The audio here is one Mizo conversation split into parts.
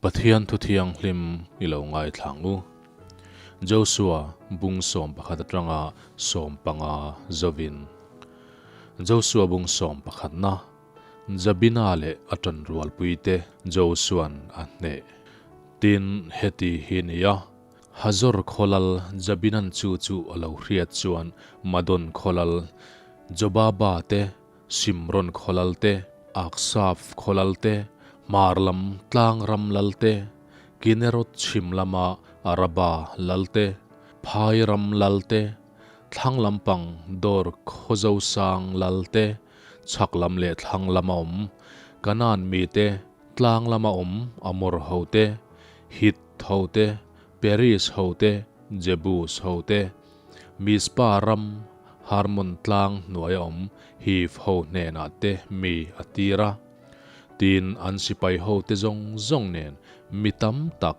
Pathian thu thianghlim i lo ngaithla ang u. Josua bung 11 atanga 15 zovin. Josua bung 11na Jabina leh a ṭanrualpuite Josua'n a hneh. Tin, heti hi ni a, Hazor khawlal Jabinan chu chu a lo hriat chuan Madon khawlal Jobaba te, Shimron khawlal te, Aksaf khawlal te, Hmar lam tlang ram lal te, Kinerot chhim lama Araba lal te, Phai ram lal te, thlang lampang Dor khawzosang lal te, chhak lam leh thlang lama awm Kanaan mite, tlang lama awm Amor hote, Hit hote, Peris hote, Jebus hote, Mizpa ram Harmon tlang hnuaia awm Hiv ho hnenah te mi a tir a. Tin, an sipai hote zawng zawng nen mi tam tak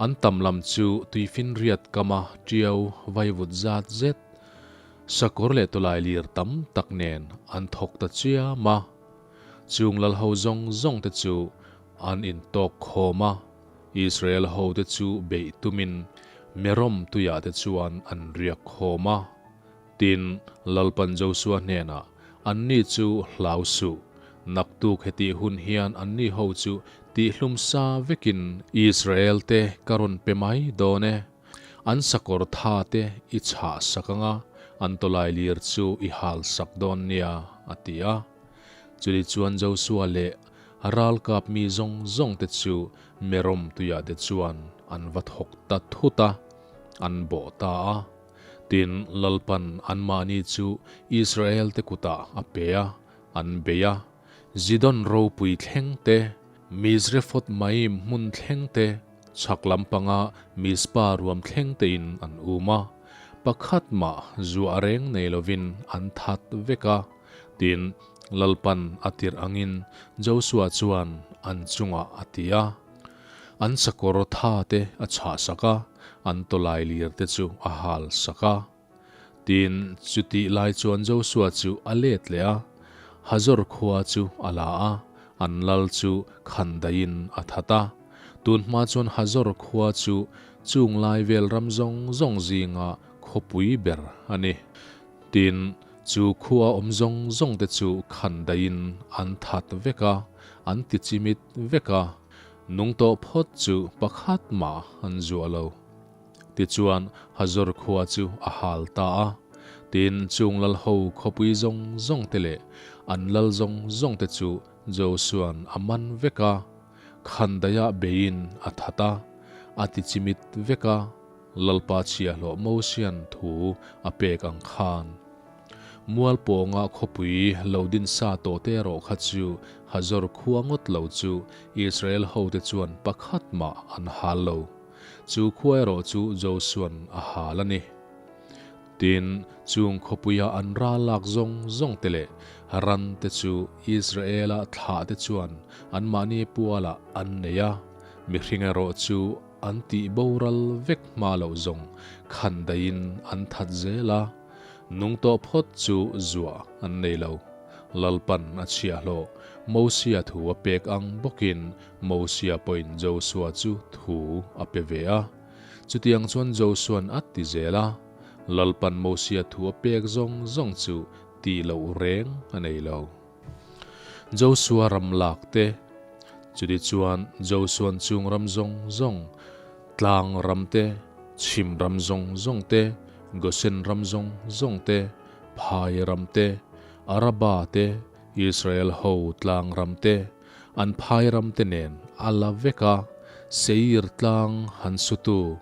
an tam lam chu tuifinriat kama ṭiau vaivut zat zet, sakawr leh tawlai lir tam tak nen an thawk ta chiam a. Chung lal ho zawng zawng te chu an intawk khawm a, Israel ho te chu beih tumin Merom tuiah te chuan an riak khawm a. Tin, Lalpan Josua hnenah, Anni chu hlau suh. Naktuk hetih hun hian anni ho chu tihhlum sa vekin Israel te ka rawn pe mai dawn e. An sakawr tha te i chhah sak ang a, an tawlai lir chu i hal sak dawn nia, a ti a. Chuli chuan Josua leh ralkap mi zawng zawng te chu Merom tuiah te chuan an va thawk ta thut a, an bawh ta a. Tin, Lalpan anmahni chu Israel te kutah a pe a, an bei a. Zidon ropui thleng te, Mizrefoth Maim hmun thleng te, chhak lampanga Mizpa ruam thleng tein an um a. Pakhat mah zuah reng nei lovin an that vek a. Tin, Lalpan a tirh angin Josua chuan an chungah a ti a. An sakawr tha te a chhah sak a, an tawlai lir te chu a hal sak a. Tin, chutih lai chuan Josua chu a let leh a, Hazor khua chu a la a, an lal chu khandaiin a that a. Tun hma chuan Hazor khua chu chung lai vel ram zawng zawng zinga khawpui ber a ni. Tin, chu khua awm zawng zawng te chu khandaiin an that vek a, an ti chimit vek a, nung tawh phawt chu pakhat mah an zuah lo. Tichuan, Hazor khua chu a hal ta a. Tin, chung lal ho khawpui zawng zawng te leh an lal zawng zawng te chu Josua'n a man vek a, khandaiah beiin a that a, a ti chimit vek a, Lalpa chhiahhlawh Mosia'n thu a pek ang khan. Mual pawnga khawpui lo din sa tawh te erawh kha chu Hazor khua ngawt lo chu Israel hote chuan pakhat mah an hal lo. Chu khua erawh chu Josua'n a hal a ni. Tin, chung khawpuia an ral lak zawng zawng te leh ran te chu Israela thlah te chuan anmahni pualah an nei a, mihring erawh chu an tih boral vek hma loh zawng khandaiin an that zel a, nung tawh phawt chu zuah an nei lo. Lalpan a chhiahhlawh Mosia thu a pek ang bawkin Mosia pawhin Josua chu thu a pe ve a. Chutiang chuan Josua'n a ti zel a, Lalpan Mosia thu a pek zawng zawng chu tih loh reng a nei lo. Josua ram lak te. Chutichuan Josua'n chung ram zawng zawng, tlang ram te, chhim ram zawng zawng te, Gosen ram zawng zawng te, phai ram te, Araba te, Israel ho tlang ram te, an phai ram te nen a la vek a, Seir tlang han sutu,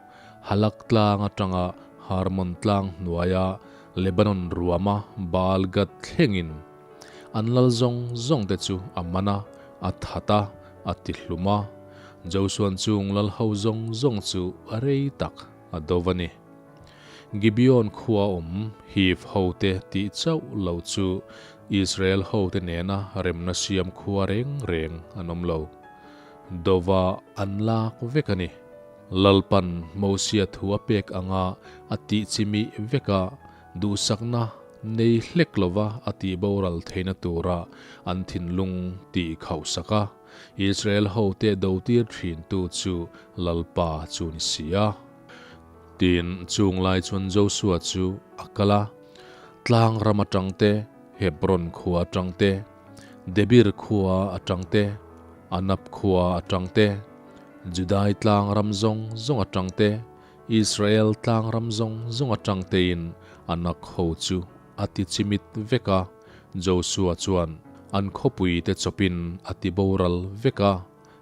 Halak tlang atanga Harmon tlang hnuaia Lebanon ruama Baal-gad thlengin an lal zawng zawng te chu a man a, a that a, a ti hlum a. Josuan chung lal ho zawng zawng chu a rei tak a do va ni. Gibeon khua awm Hiv hote tih chauh lo chu Israel hote nena remna siam khua reng reng an awm lo. Dova an lak vek a ni. Lalpan Mosia thu a pek anga a tih chimih veka duhsakna nei hlek lova a tihboral theihna tura an thinlung tih khauhsak a, Israel hote dotir thintu chu Lalpa chu ni si a. Tin, chung lai chuan Josua chu a kal a, tlang ram atang te, Hebron khua atang te, Debir khua atang te, Anab khua atang te, Judai tlang ram zawng zawng atang te, Israel tlang ram zawng zawng atang tein Anak ho chu a ti chimit vek a, Josua chuan an khawpui te chawpin a ti boral vek a,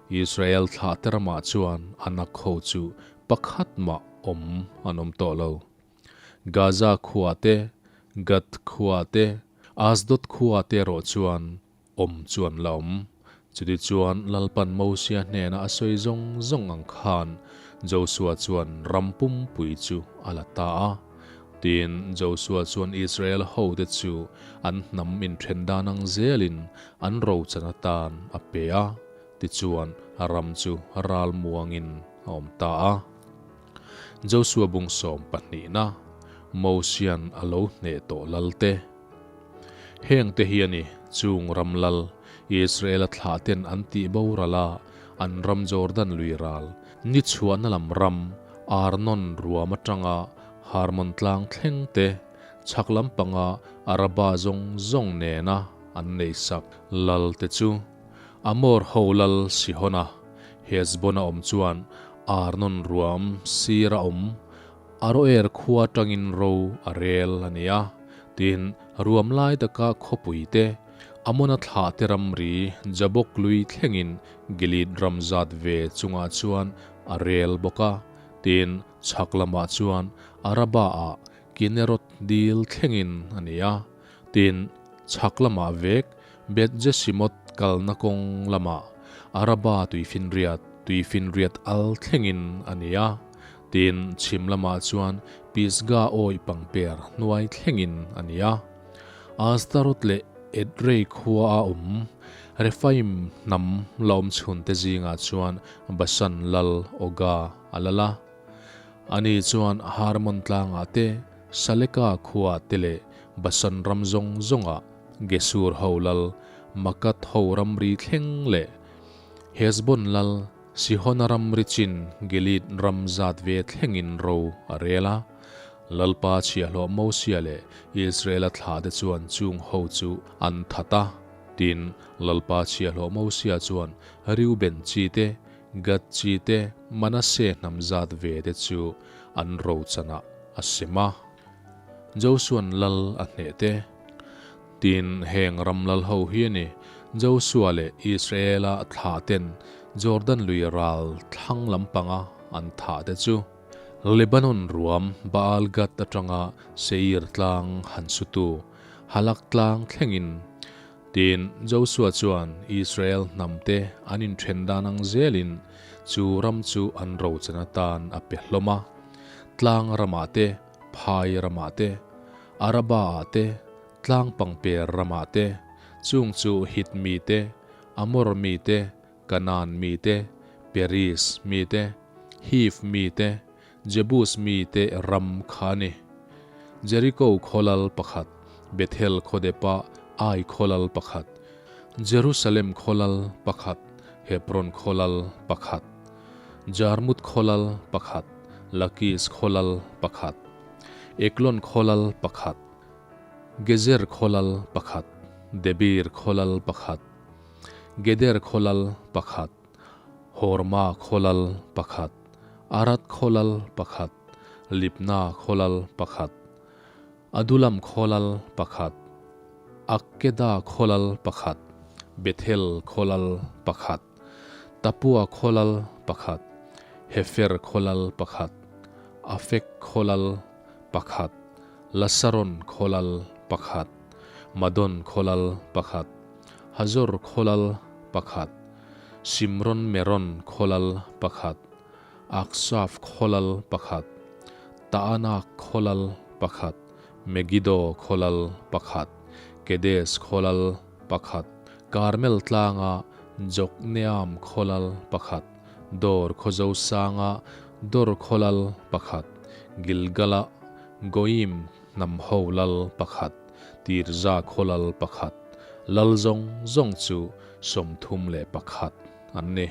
Israel thlah te ramah chuan Anak ho chu pakhat mah awm an awm tawh lo. Gaza khua te, Gath khua te, Asdod khua te erawh chuan awm chu an la awm. Chutichuan Lalpan Mosia hnena a sawi zawng zawng ang khan Josua chuan ram pumpui chu a la ta a. Tin, Josua chuan Israel hote chu an hnam inthen dan ang zelin an rochan atan a pe a, tichuan ram chu ral muangin a awm ta a. Josua bung sawm pahnihna, Mosian a lo hneh tawh lalte. Heng te hi a ni, chung ram lal, Israela thlah ten an tih boral a, an ram Jordan lui ral, ni chhuahna lam ram, Arnon ruam atanga Harmon tlang thleng te, chhak lampanga Araba zawng zawng nena an neihsak lal te chu. Amor ho lal Sihona, Heshbon-a awm chuan Arnon ruam sira awm Aroer khua atangin ro a rel a ni a, tin, ruam lai taka khawpui te, Amona thlah te ramri Jabok lui thlengin Gilead ram zat ve chungah chuan a rel bawk a, tin, chhak lamah chuan Araba-ah Kineroth dil thlengin a ni a, tin, chhak lamah vek Beth-Jeshimoth kalna kawng lamah Araba tuifinriat, tuifinriat al thlengin a ni a, Tin, chhim lamah chuan Pisgah awih pangper hnuai thlengin a ni a. Ashtaroth leh Edrei khua a awm Rephaim hnam la awm chhunte zingah chuan Bashan lal Oga a lal a. Ani chuan Harmon tlangah te, Saleka khuaah te leh Bashan ram zawng zawngah Gesur ho lal Makath ho ramri thleng leh Heshbon lal Sihona ram richin Gilead ram zat ve thlengin ro a rel a. Lalpa chhiahhlawh Mosia leh Israela thlahte chuan chung ho chu an that a. Tin, Lalpa chhiahhlawh Mosia chuan Reuben chi te, Gad chi te, Manasseh hnam zat ve te chu an rochanah a sem a. Josua'n lal a hneh te. Tin, heng ram lal ho hi a ni, Josua leh Israela thlahten Jordan lui ral thlang lampanga an thah te chu. Lebanon ruam Baal-gad atanga Seir tlang han sutu Halak tlang thlengin. Tin, Josua chuan Israel hnamte an inthen dan ang zelin chu ram chu an rochan atan a pe hlawm a, tlang ramah te, phai ramah te, Araba-ah te, tlang pangper ramah te, chung chu Hit mi te, Amor mi te, Kanaan mi te, Peris mi te, Hiv mi te, Jebus mi te ram kha a ni. Jeriko khaw lal pakhat, Bethel khaw depa Ai khaw lal pakhat, Jerusalem khaw lal pakhat, Hebron khaw lal pakhat, Jarmut khaw lal pakhat, Lakis khaw lal pakhat. Eklon khaw lal pakhat, Gezer khaw lal pakhat, Debir khaw lal pakhat, Geder khaw lal pakhat, Horma khaw lal pakhat, Arad khaw lal pakhat, Libna khaw lal pakhat, Adulam khaw lal pakhat, Akkeda khaw lal pakhat, Bethel khaw lal pakhat, Tapua khaw lal pakhat, Hefer khaw lal pakhat, Afek khaw lal pakhat, Lasaron khaw lal pakhat, Madon khaw lal pakhat, Hazor khaw lal pakhat, Simron Meron khaw lal pakhat, Aksaf khaw lal pakhat, Taanak khaw lal pakhat, Megiddo khaw lal pakhat, Kedes khaw lal pakhat, Karmel tlanga Jokneam khaw lal pakhat, Dor khaw Zosanga Dor khaw lal pakhat, Gilgala Goim hnam ho lal pakhat, Tirza khaw lal pakhat, lal zawng zawng chu 31 an ni.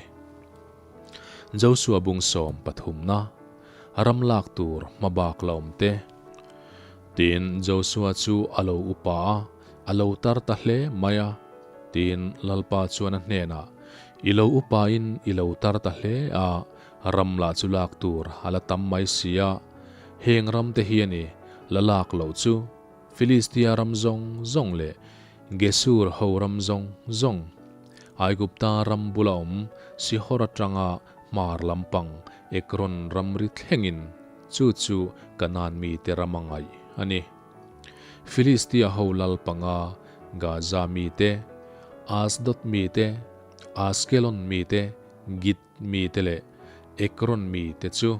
Josua bung sawm pathumna, ram lak tur hmabak la awm te. Tin, Josua chu a lo upa a, a lo tar ta hle mai a. Tin, Lalpa chuan a hnenah, I lo upain i lo tar ta hle a, ram lah chu lak tur a la tam mai si a, heng ram te hi a ni, la lak loh chu. Filistia ram zawng zawng leh Gesur ho ram zawng zawng, Aigupta ram bula awm Sihor atanga hmar lampang Ekron ramri thlengin chu chu Kanaan mite ram a ngaih a ni. Filistia ho lal panga Gaza mite, Asdod mite, Askelon mite, Git mite leh Ekron mite chu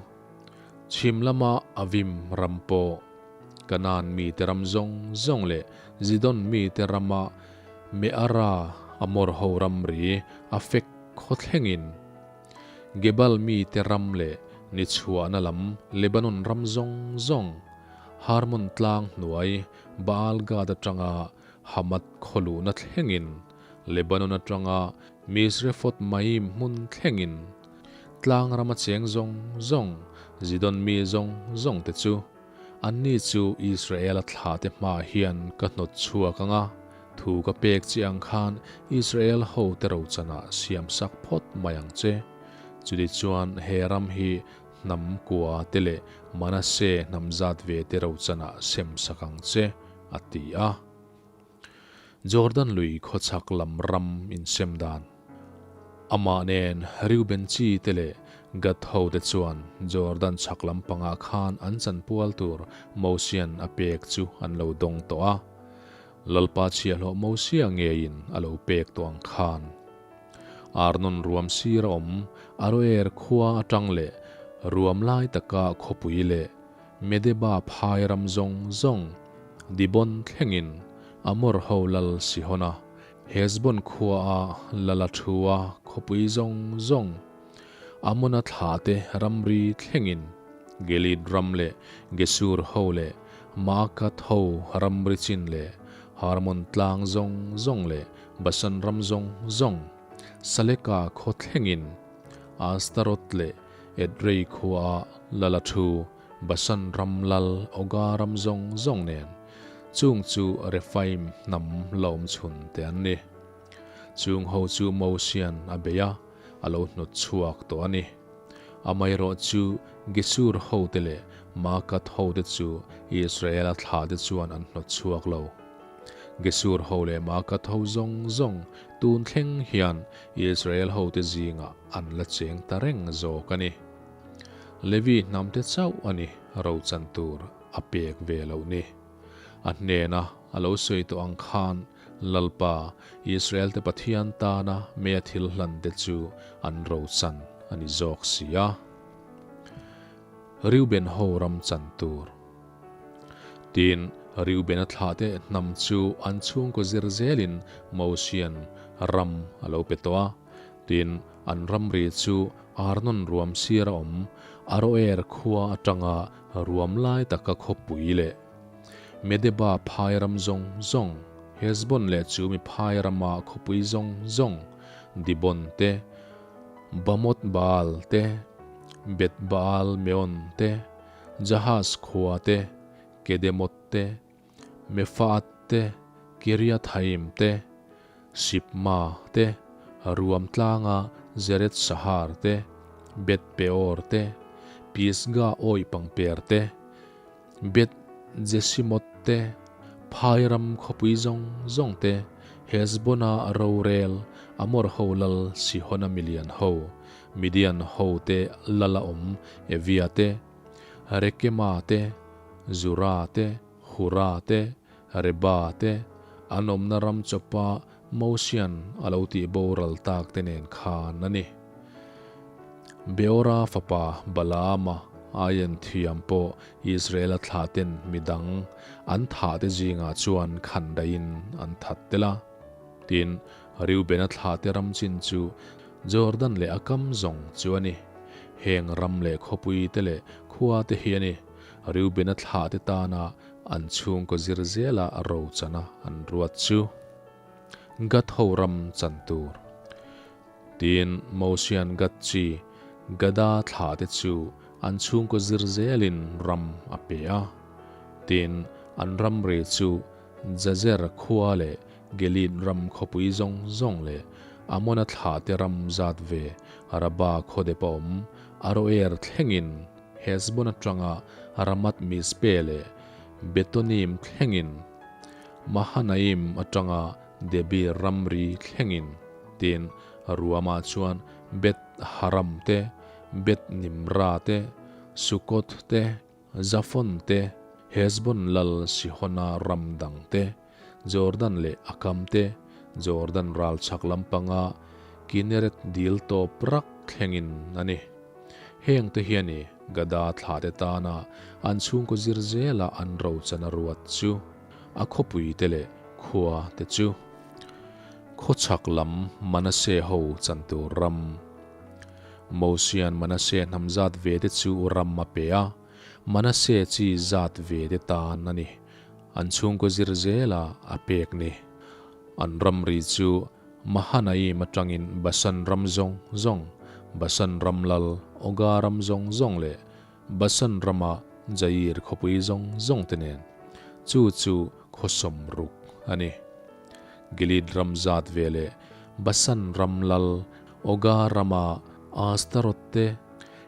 chhim lama Avim ram pawh Kanaan mite ram zawng zawng leh Zidon mite rama Meara Amor ho ramri Afek khaw thlengin Gebal mite ram leh nichhuahna lam Lebanon ram zawng zawng Harmon tlang hnuai Baal Gad atanga Hamath khaw luhna thlengin Lebanon atanga Misrefoth Maim hmun thlengin tlang rama cheng zawng zawng Zidon mi zawng zawng te chu anni chu Israela thlah te hmaah hian ka hnawt chhuak ang a, thu ka pek che ang khan Israel ho te rochanah siam sak phawt mai ang che. Chutichuan he ram hi hnam kua te leh Manasseh hnam zat ve te rochanah sem sak ang che, a ti a. Jordan lui khawchhak lam ram insem dan. Amah nen Reuben chi te leh Gad ho te chuan Jordan chhak lam pangah khan an chanpual tur Mosian a pek chu an lo dawng tawh a. Lalpa chhiahhlawh Mosia ngeiin a lo pek tawh ang khan. Arnon ruam sir a awm Aroer khua atang leh ruam lai taka khawpui leh Medeba phai ram zawng zawng Dibon thlengin Amor ho lal Sihona Hesbon khua a lal a thu a khawpui zawng zawng Amona thlah te ramri thlengin Gilead ram leh Gesur ho leh Maakath ho ramri chin leh Harmon tlang zawng zawng leh Basan ram zawng zawng Saleka khaw thlengin Astaroth leh Edrei khua a lal a thu Basan ram lal Oga ram zawng zawng nen chung chu Rephaim hnam la awm chhun te an ni. Chung ho chu Mosian a bei a, a lo hnawt chhuak tawh a ni. Amaherawh chu Gesur hote leh Maakath hote chu Israela thlahte chuan an hnawt chhuak lo. Gesur ho leh Maakath ho zawng zawng tun thleng hian Israel hote zingah an la cheng ta reng zawk a ni. Levi hnamte chauh a ni rochan tur a pek ve loh ni. A hnena a lo sawi tawh ang khan Lalpa, Israel-te Pathian tana mea thil hlante chu an rochan a ni zawk si a. Reuben ho ram chan tur. Tin, Reuben-a thlahte hnam chu an chhungkaw zir zelin Mosian ram a lo pe tawh a. Tin, an ramri chu Arnon ruam sir a awm Aroer khua atanga ruam lai taka khawpui leh Medeba phai ram zawng zawng, Hesbon leh chu mi phai rama khawpui zawng zawng, Dibon te, Bamoth Baal te, Beth Baal Meon te, Jahaz khua te, Kedemoth te, Mefaat te, Kiriathaim te, Sibma te, Ruam tlanga Zeret Sahar te, Beth Peor te, Pisga awih pangper te, Beth Jesimoth te, Phai ram khawpui zawng zawng te, Hesbona rorel, Amor ho lal Sihona milian ho, Midian ho te lal a awm Evia te, Rekema te, Zura te, Hura te, Reba te, an awmna ram chawpa Mosian a lo tih boral tak te nen khan a ni. Beora fapa Balaama aian thiam pawh Israela thlaten midang an thah te zingah chuan khan daihin an that tel a. Tin, Reubena thlahte ram chin chu Jordan leh a kam zawng chu a ni. Heng ram leh khawpui te leh khua te hi a ni. Reubena thlahte tana an chhungkaw zir zela rochana an ruat chu Gad ho ram chan tur. Tin, Mosian Gad chi Gada thlahte chu an chhungkaw zir zelin ram a pe a. Tin, an ramri chu Jazer khua leh Gilead ram khawpui zawng zawng leh Amona thlahte ram zat ve Raba khaw dep a awm Aroer thlengin Hesbon atanga Ramath Mizpeh leh Betonim thlengin Mahanaim atanga Debir ramri thlengin tin Ruamah chuan Beth Haram te, Beth Nimra te, Sukoth te, Zafon te, Hesbon lal Sihona ram dang te, Jordan leh a kam te, Jordan ral chhak lampanga Kineret dil tawp rak thlengin a ni. Heng te hian i Gada thla te tana an chhungkaw zir zela an rochan a ruat chu a khawpui te leh khua te chu khawchhak lam Manasseh ho chan tur ram Mosian Manasseh hnam zat ve te chu ram a pe a, Manasseh chi zat ve te tan a ni. An chhungkaw zir zela a pek ni. An ramri chu Mahanaim atangin Basan ram zawng zawng, Basan ram lal Oga ram zawng zawng leh Basan rama Jair khawpui zawng zawng te nen. Chu chu khawsawm ruk a ni. Gilead ram zat ve leh Basan ram lal Oga rama Ashtaroth te,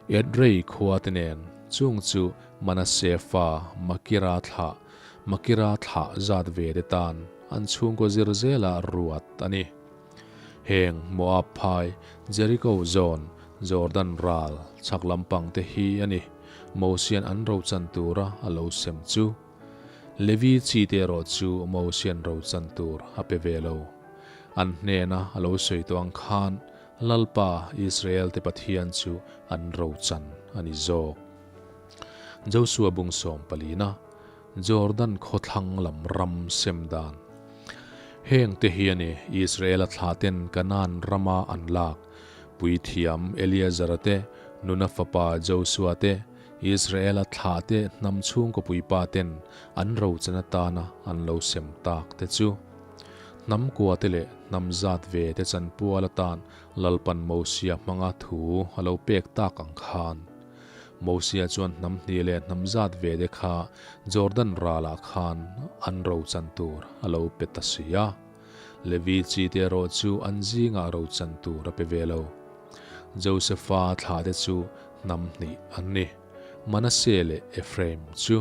Edrei khua te nen, chung chu Manasseh fa Makira thlah, Makira thlah zat ve te tan an chhungkaw zir zela ruat a ni. Heng Moab phai, Jericho zawn, Jordan ral, chhak lampang te hi a ni, Mosian an rochan tura a lo sem chu. Levi chi te erawh chu Mosian rochan tur a pe ve lo. An hnena a lo sawi tawh ang khan Lalpa Israel te Pathian chu an rochan a ni zawk. Josua bung sawm palina, Jordan khawthlang lam ram sem dan. Heng te hi a ni Israela thlaten Kanaan rama an lak, Puithiam Eleazara te, Nuna fapa Josua te, Israela thlahte hnam chhungkaw puipa ten an rochan atana an lo sem tak te chu. Hnam kua te leh hnam zat ve te chanpual atan Lalpan Mosia hmanga thu a lo pek tak ang khan. Mosia chuan hnam hnih leh hnam zat ve te kha Jordan ralah khan an rochan tur a lo pe ta si a. Levi chi te erawh chu an zingah rochan tur a pe ve lo. Josefa thlahte chu hnam hnih an ni, Manasseh leh Ephraim chu.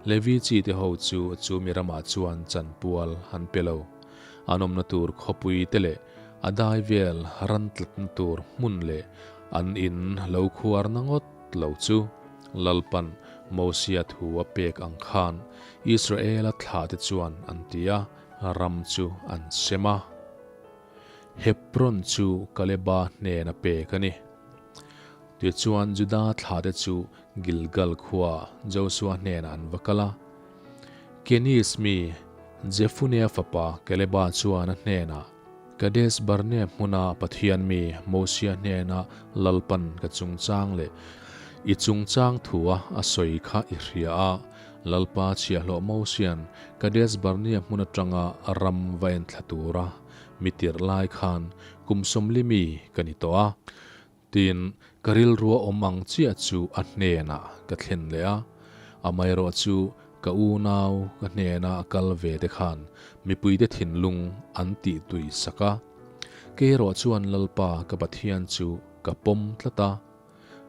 Levi chi te ho chu chu mi ramah chuan chanpual an pe lo. An awmna tur khawpui te leh a dai vel ran tlatna tur hmun leh an in lo khuarna ngawt lo chu Lalpan Mosia thu a pek ang khan Israela thlahte chuan an ti a, ram chu an sem a. Hebron chu Kaleba hnena pek a ni. Tichuan Juda thlahte chu Gilgal khuaa Josua hnenah an va kal a. Kenis mi Jefunea fapa Kaleba chuan a hnenah, Kadesh Barnea hmuna Pathian mi Mosia hnena Lalpan ka chungchang leh i chungchang thua a sawi kha i hria a, Lalpa chhiahhlawh Mosian Kadesh Barnea hmun atanga ram va enthla tura mi tirh lai khan kum sawmli mi ka ni tawh a. Tin, ka rilrua awm ang chiah chu a hnenah ka thlen leh a, amaherawh chu ka unau ka hnena a kal ve te khan mipuite thinlung an tihtui sak a. Kei erawh chuan Lalpa ka Pathian chu ka pawm tlat a.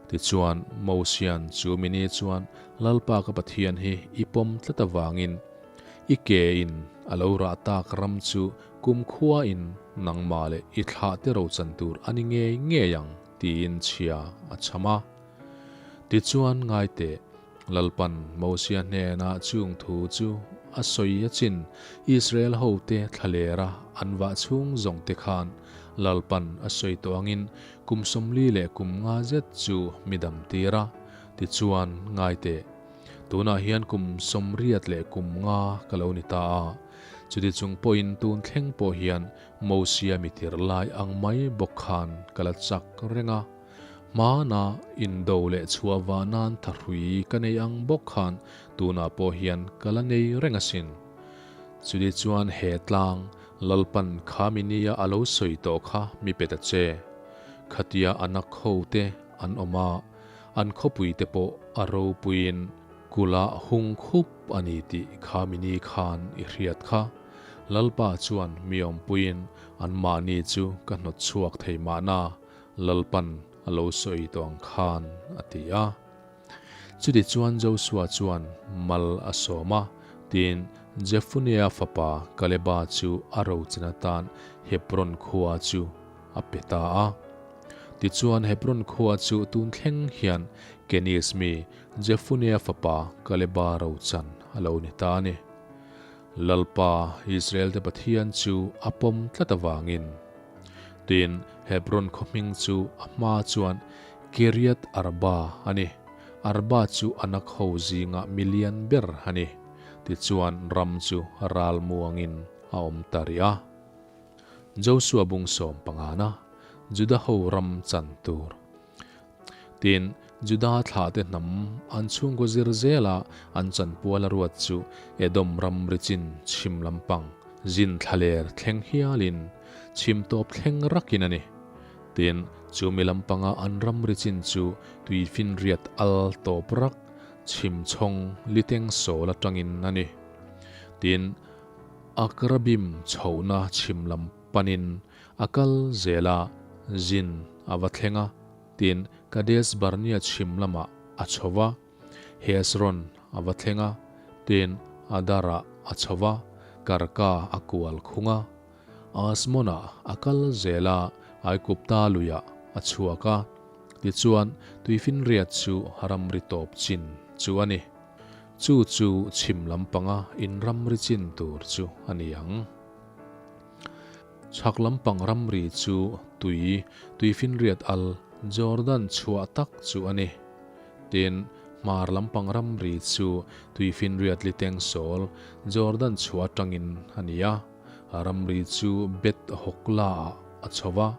Tichuan, Mosian chu mini chuan Lalpa ka Pathian hi i pawm tlat avangin i ke in a lo rah tak ram chu Kumkhua in nangmah leh i thlah te rochan tur a ni ngei ngei ang tiin chhia a chham a. Tichuan ngai teh, Lalpan Mosia hnenah chung thu chu a sawi a chin Israel hote thlalera an vah chhung zawng te khan Lalpan a sawi tawh angin kum 40 leh kum nga zet chu mi dam tir a. Tichuan ngai teh, tunah hian kum 80 leh kum nga ka lo ni ta a. Chuti chung pawhin tun thleng pawh hian Mosia mi tir lai ang mai bawk khan ka la chak reng a. Hmana indo leh chhuah vah nan thahrui ka nei ang bawk khan tunah pawh hian ka la nei reng asin. Chudi chuan he tlang Lalpan kha mi nia a lo sawi tawh kha mi pe ta che. Khatia a nak ho te an awm a, an khawpui te pawh a ropuiin kulh ah hung khup a ni tih kha mi ni khan i hriat kha. Lalpa chuan mi awmpuiin anmahni chu ka hnawt chhuak thei mahna Lalpan a lo sawi tawh ang khan a ti a. Chuti chuan Josua chuan mal a sawm a, tiin Jefunea fapa Kaleba chu a rochan atan Hebron khua chu a pe ta a. Tichuan Hebron khua chu tun thleng hian Kenis mi Jefunea fapa Kaleba rochan a lo ni ta a ni. Lalpa Israelte Pathian chu a pawm tlat avangin. Tin, Hebron khaw hming chu a hma chuan Kiriath Arba a ni. Arba chu Anak ho zinga mi lian ber a ni. Tichuan ram chu ral muangin a awm ta rih a. Josua bung 15na, Juda ho ram chan tur. Tin, Juda thlahte hnam an chhungkaw zir zela an chanpual a ruat chu Edom ram richin chhim lampang zin thlaler thleng hialin chhim tawp thleng rakin a ni. Tin, chu mi lampanga an ram richin chu tuifinriat al tawp rak chhim chhawng liteng sawl atangin a ni. Tin, Akrabim chhohna chhim lam panin A kal zel a, Zin a va thleng a, tin Kadesh Barnea chhim lamah a chho va, Hezron a va thleng a, tin Adarah a chho va, Karka a kual khung a. Asmonah a kal zel a, Aigupta luiah a chhuak a, tichuan tuifinriat chu ramri tawp chin chu a ni. Chu chu chhim lampanga inramri chin tur chu a ni ang. Chhak lampang ramri chu tui, tuifinriat al, Jordan chhuah tak chu a ni. Tin, hmar lampang ramri chu tuifinriat liteng sawl, Jordan chhuah atangin a ni a. Ramri chu Beth Hogla-ah a chho va,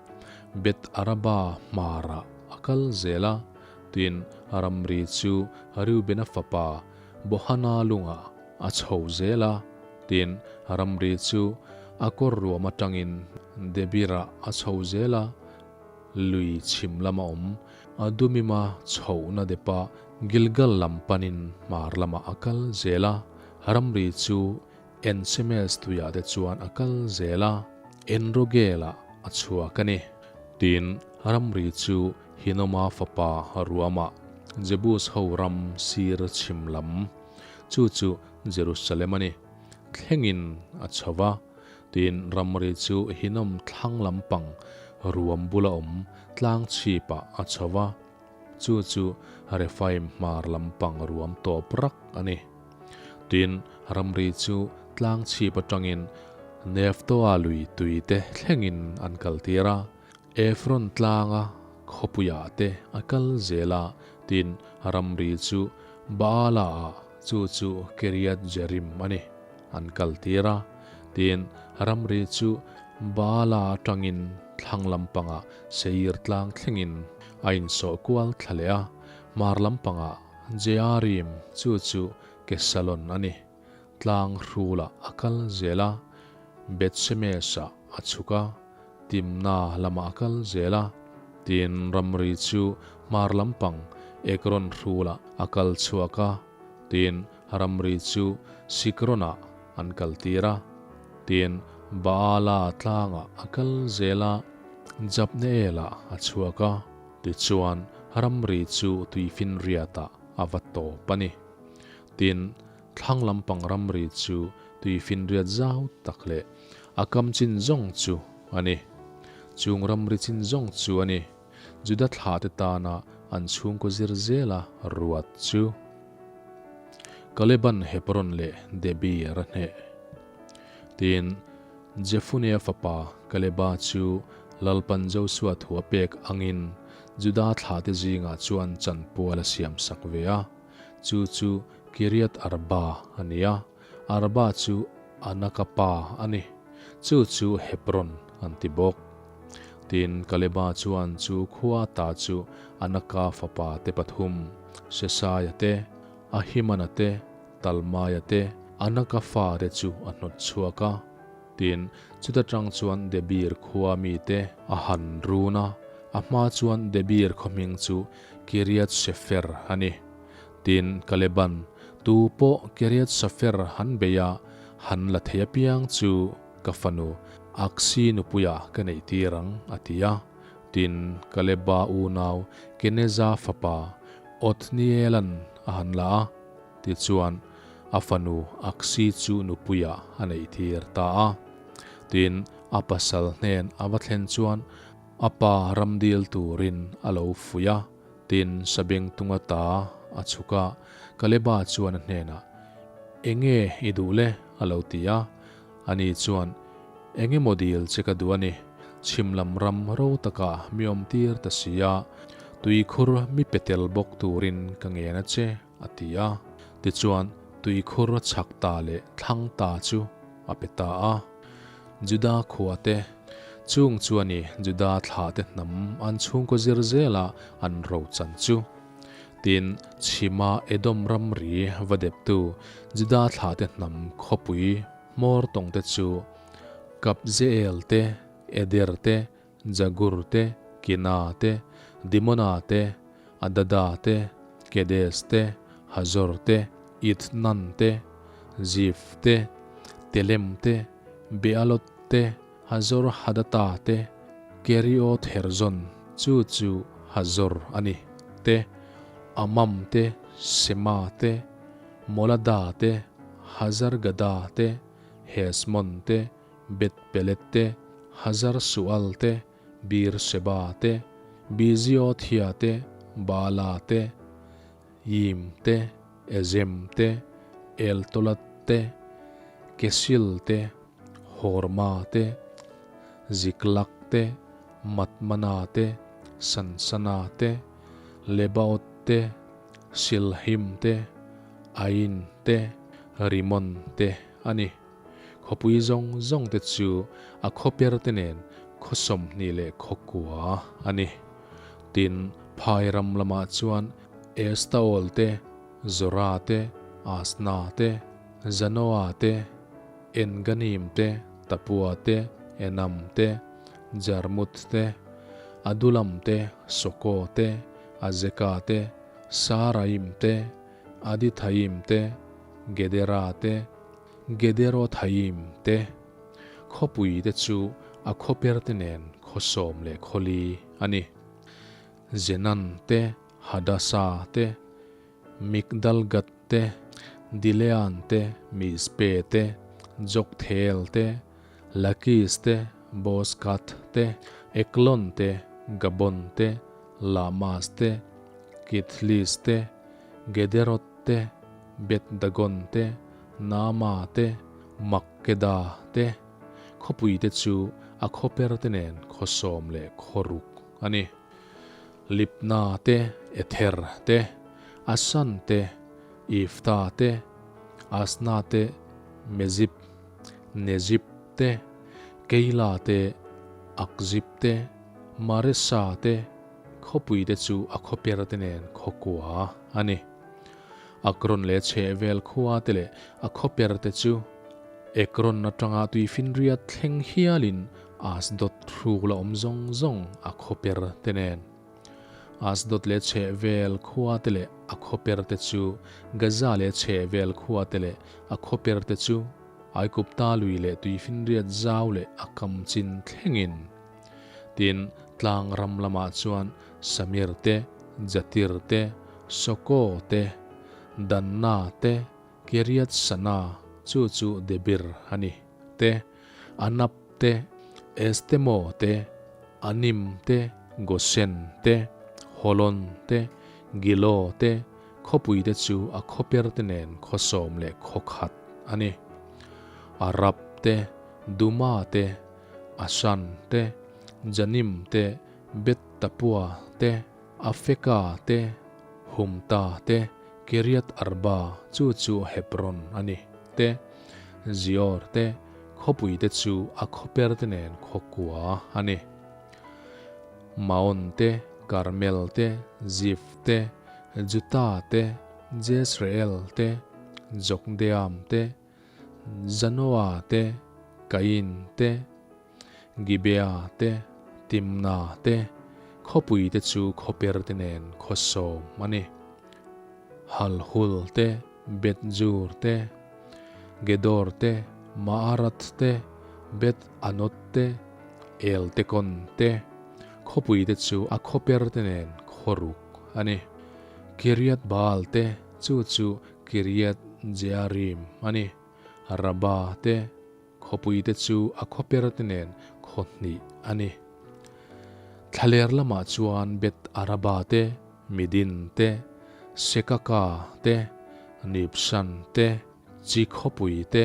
Beth Araba hmarah a kal zel a. Tin, ramri chu Reubena fapa Bohana lungah a chho zel a. Tin, ramri chu a kawr ruam atangin Debir-ah a chho zel a, lui chhim lama awm Adumim-a chhohna depa Gilgal lam panin hmar lamah a kal zel a, ramri chu En-Shemesh tuiah te chuan a kal zel a, En-Rogel-ah a chhuak a ni. Tin, ramri chu Hinoma fapa ruamah Jebus ho ram sir chhim lam, chu chu Jerusalem a ni. Thlengin a chho va, tin ramri chu Hinnom thlang lampang ruam bula awm tlang chhipah a chho va, chu chu Rephaim hmar lampang ruam tawp rak a ni. Tin, ramri chu tlang chhip atangin Nephtoa lui tui te thlengin an kaltir a, Ephron tlanga khawpuiah te a kal zel a, tin ramri chu Baala-ah Chu chu Kiriath Jearim a ni, an kaltir a. Tin, ramri chu Baala atangin thlang lampangah Seir tlang thlengin a insawh kual thla leh a, hmar lampangah Jearim chu chu Kesalon a ni, tlang hrulah a kal zel a, Beth-shemesh-ah a chhuk a, Timna lamah a kal zel a. Tin, ramri chu hmar lampang Ekron hrulah a kal chhuak a. Tin, ramri chu Sikronah an kaltir a. Tin, Baala tlangah a kal zel a, Jabneelah a chhuak a. Tichuan, ramri chu tuifinriatah a va tawp a ni. Tin, thlang lampang ramri chu tuifinriat zau tak leh a kam chin zawng chu a ni. Chung ramri chin zawng chu a ni. Juda thlahte tana an chhungkaw zir zela ruat chu Kaleban Hebron leh Debir a hneh. Tin, Jefunea fapa Kaleba chu Lalpan Josua thu a pek angin Juda thlahte zingah chuan chanpual a siamsak ve a, chu chu Kiriath Arba a ni a, Arba chu Anaka pa a ni, chu chu Hebron an ti bawk. Tin, Kaleba chuan chu khua ta chu Anaka fapa te pathum, Sesaia te, Ahimana te, Talmaia te, Anaka fate chu a hnawt chhuak a. Tin, chuta tang chuan Debir khua mite a han run a, a hma chuan Debir khaw hming chu Kiriath Sefer a ni. Tin, Kaleban, Tu pawh Kiriath Sefer han bei a, han la thei apiang chu ka fanu Aksi nupuia ka neih tir ang, a ti a. Tin, Kaleba unau Keneza fapa Othnielan a han la a. Tichuan, a fanu Aksi chu nupuiah a neihtir ta a. Tin, a pasal hnen a va thlen chuan a pa ramdil turin a lo fuih a. Tin, Sabengtunga ta a chhuk a, Kaleba chuan a hnenah, Enge i duh le? a lo ti a. Ani chuan, Engemaw dil che ka duh a ni, chhim lam ram ro takah mi awmtir ta si a, tuikhur mi pe tel bawk turin ka ngen a che, a ti a. Tichuan, tuikhur chhak ta leh thlang ta chu a pe ta a. Juda khua te, chung chuan i Juda thlah te hnam an chhungkaw zir zela an ro chan chu. Tin, chhima Edom ramri va deptu Juda thlah te hnam khawpui hmawr tawng te chu Kapzeel te, Eder te, Jagur te, Kina te, Dimona te, Adada te, Kedes te, Hazor te, Ithnan te, Zif te, Telem te, Bealoth te, Hazor Hadata te, Kerioth Herzon, chu chu Hazor a ni, te, Amam te, Sema te, Molada te, Hazar Gada te, Hesmon te, Beth Pelet te, Hazar Sual te, Beer Sheba te, Biziothia te, Baala te, Yim te, Ezem te, Eltolad te, Kesil te, Horma te, Ziklag te, Matmana te, Sansana te, Lebaot te, Silhim te, Ain te, Rimon te a ni. Khawpui zawng zawng te chu a khawper te nen khaw 20 leh khaw kua a ni. Tin, phai ram lamah chuan Estaol te, Zora te, Asna te, Zanoa te, Enganim te, Tapua te, Enam te, Jarmuth te, Adulam te, Soko te, Azeka te, Saraim te, Adithaim te, Gedera te, Gederothaim te, khawpui te chu a khawper te nen khaw 10 leh khaw li a ni. Zenan te, Hadasa te, Migdalgad te, Dilean te, Mizpe te, Joktheel te, Lakis te, Bozkath te, Eklon te, Gabon te, Lahmas te, Kithlis te, Gederoth te, Beth Dagon te, Naama te, Makkeda te, khawpui te chu a khawper te nen khaw 10 leh khaw ruk a ni. Libna te, Ether te, Asan te, Ifta te, Asna te, Mezip, Nezip te, Keila te, Akzip te, Maresa te, khawpui te chu a khawper te nen khaw kua a ni. Akron leh chhehvel khua te leh a khawper te chu Ekron atanga tuifinriat thleng hialin Asdod hruk la awm zawng zawng a khawper te nen. Asdod leh chhehvel khua te leh a khawper te chu Gaza leh chhehvel khua te leh a khawper te chu Aigupta lui leh tuifinriat zau leh a kam chin thlengin. Tin, tlang ram lamah chuan Samir te, Jatir te, Soko te, Danna te, Kiriath Sana, chu chu Debir a ni, te, Anab te, Estemo te, Anim te, Goshen te, Holon te, Gilo te, khawpui te chu a khawper te nen khaw 10 leh khaw khat a ni. Arab te, Duma te, Ashan te, Janim te, Beth Tapua te, Afeka te, Humta te, Kiriath Arba, chu chu Hebron a ni, te, Zior te, khawpui te chu a khawper te nen khaw kua a ni. Maon te, Karmel te, Zif te, Juta te, Jezreel te, Jokdeam te, Zanoa te, Kain te, Gibea te, Timna te, khawpui te chu khawper te nen khaw sawm a ni. Halhul te, Beth-zur te, Gedor te, Maarath te, Beth-anoth te, Eltekon te, khawpui te chu a khawper te nen khaw ruk a ni. Kiriath-baal te, chu chu Kiriath-jearim a ni. Rabba te, Khawpui te chu a khawper te nen khaw hnih a ni. Thlaler lamah chuan Beth Araba te, Midin te, Sekaka te, Nibshan te, Chi khawpui te,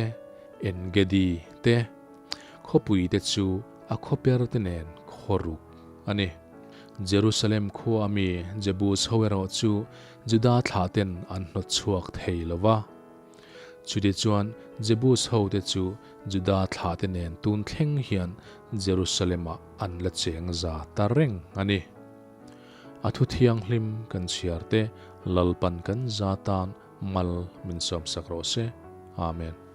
En-gedi te, khawpui te chu a khawper te nen khaw ruk a ni. Jerusalem khua ami Jebus ho erawh chu Juda thlah ten an hnawt chhuak thei lo va. Chutichuan, Jebus hote chu Juda thlahte nen tun thleng hian Jerusalem-ah an la cheng za ta reng a ni. A thu thianghlim kan chhiar te Lalpan kan za tan mal min sawmsak rawh se. Amen.